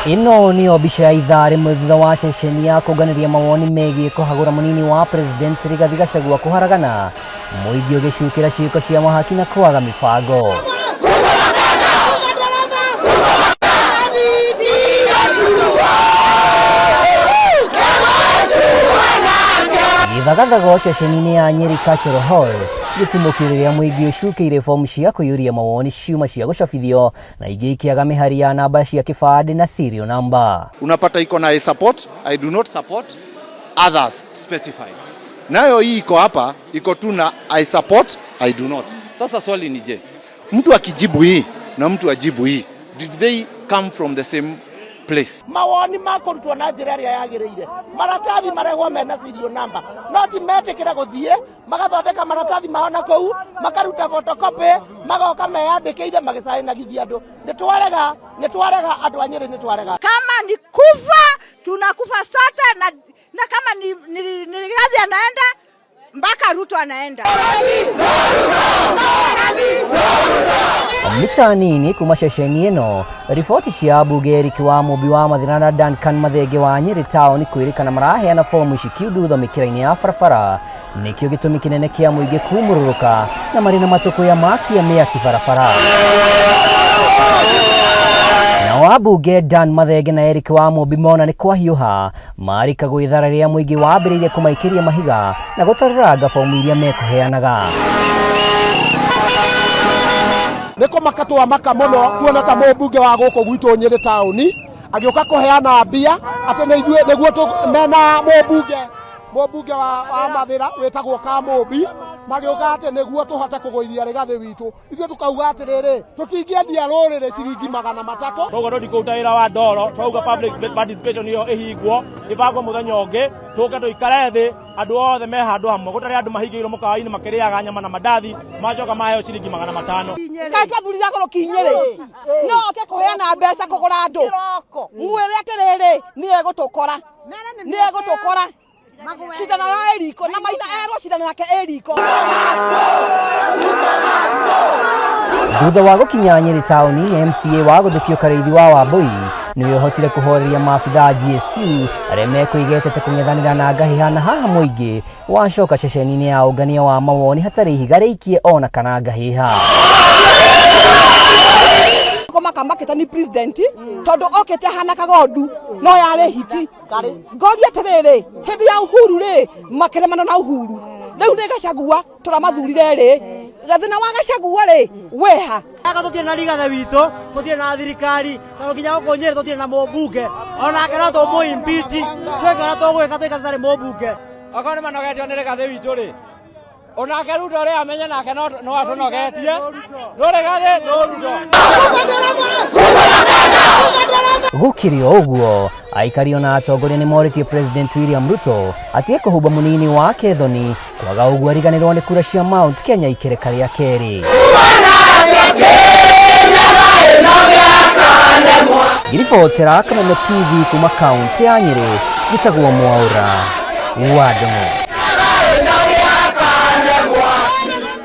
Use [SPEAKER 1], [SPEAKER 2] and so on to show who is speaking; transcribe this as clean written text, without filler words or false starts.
[SPEAKER 1] Ĩno nĩyo mbica ya ithaa rĩmwe thutha wa ceceni ya kũnganĩria mawoni megiĩ kũhagũra mũnini wa president Rigathi Gachagua kũharagana, mũingĩ ũgĩcukĩra ciĩko cia mahaki na kwaga mĩbango. Gĩthagathago ceceni-inĩ ya Nyeri Cultural Hall gĩtumũkio rĩrĩa mũingĩ ũcukĩire bomu cia kũiyũria mawoni ciuma cia gũcabithio na ingĩ ikĩaga mĩhari ya namba cia kĩbandĩ na serial number.
[SPEAKER 2] Unapata iko na I support, I do not support, others specified. Nayo hii iko hapa, iko tu na I support, I do not. Sasa swali ni je, mtu akijibu hii na mtu ajibu hii, did they come from the same place?
[SPEAKER 3] Mawoni makũrutwo na njĩra ĩrĩa yagĩrĩire, maratathi marehwo mena serial number, no ti metĩkĩre gũthiĩ magathondeka maratathi mao na kũu makaruta photocopy magoka meyandĩkĩire magĩcainagithia andũ. Nĩ twarega, nĩ twarega andũ a Nyĩrĩ, nĩ twarega.
[SPEAKER 4] Kama ni kufa tunakufa sote, na kama ni Rigathi anaenda mpaka Ruto anaenda.
[SPEAKER 1] Mita nini kuma ceceni ĩno, riboti cia mbunge Eric wa Mũmbi wa Mathĩna na Duncan Mathenge wa Nyĩrĩ taũni kwĩrĩkana maraheana fomu ici kiundutho mĩkĩra-inĩ ya barabara nĩkĩo gĩtũmi kĩnene kĩa mũingĩ kumũrũrũka na marĩ na matũkũya makia mĩaki barabara. Nao ambunge Dan Mathenge na Eric wa Mũmbi mona nĩ kwahiũha marika gwĩthara rĩrĩa mũingĩ wambĩrĩirie kũmaikĩria mahiga na gũtarũranga fomu iria mekũheanaga.
[SPEAKER 3] Nĩ kũmaka twamaka mũno kuona ta mũmbunge wa gũkũ gwitũ Nyĩrĩ taũni agĩũka kũheana mbia atĩ nĩ ithuĩ nĩguo mena mũmbunge wa Mathĩra wĩtagwo Kamũmbi magĩũka atĩ nĩguo tũhote kũgũithia Rigathĩ witũ. Ithuĩ tũkauga atĩrĩrĩ, tũtingĩendia rũrĩrĩ ciringi 300.
[SPEAKER 5] Koguo tũtikũruta wĩra wa ndoro, twauga public participation ĩyo ĩhingwo, ĩbangwo mũthenya ũngĩ, tũke tũikare thĩ andũ othe me handũ hamwe, gũtarĩ andũ mahingĩirwo mũkawa-inĩ makĩrĩaga nyama na mandathi, macoka maheo ciringi 500.
[SPEAKER 6] Kaĩ twathurire agũrũki Nyĩrĩ, no oke kũheana mbeca kũgũra andũ. Mwĩre atĩrĩrĩ, nĩ egũtũkora, nĩ egũtũkora. Cindano ya ĩriko na maina erwo cindano yake ĩriko.
[SPEAKER 1] Thutha wa gũkinya Nyĩrĩ taũni, MCA wa gũthũkio Karĩithi wa Wambui nĩwe ũhotire kũhoreria maabithaa GSU arĩa mekwĩgetete kũng'ethanĩra na ngahĩha na haha mũingĩ wacoka ceceni-inĩ ya ũngania wa mawoni hatarĩ ihiga rĩikie ona kana ngahĩha.
[SPEAKER 6] Kũmaka makĩte ni president tondũ okĩte hana kagondu no yarĩ hiti. Ngoria atĩrĩrĩ, hĩndĩ ya Uhuru rĩ makĩremana na Uhuru, rĩu nĩ Gachagua tũramathurire rĩ, gathĩna wa Gachagua rĩ weha.
[SPEAKER 7] Aka tũtirĩ na Rigathĩ witũ, tũtirĩ na thirikari, tondũ nginya gũkũ Nyĩrĩ tũtirĩ na mũmbunge, onake no tũmũ impeach, twĩke ũrĩa tũgwĩka tũikare tũtarĩ mũmbunge.
[SPEAKER 5] Okorwo nĩ manogetio nĩ Rigathĩ witũ rĩ, onake Ruto rĩ amenye nake no atũnogetie, no Rigathĩ no Ruto.
[SPEAKER 1] Gũkĩrĩ o ũguo, aikari ona atongoria nĩ morĩtie President William Ruto atige kũhumba mũnini wake thoni, kwaga ũguo ariganĩrwo nĩ kura cia Mount Kenya ikereka rĩa kerĩ. Ngiribotera Kameme TV kuma kaunti ya Nyĩrĩ, njĩtagwo Mwaũra wa Ndung'u.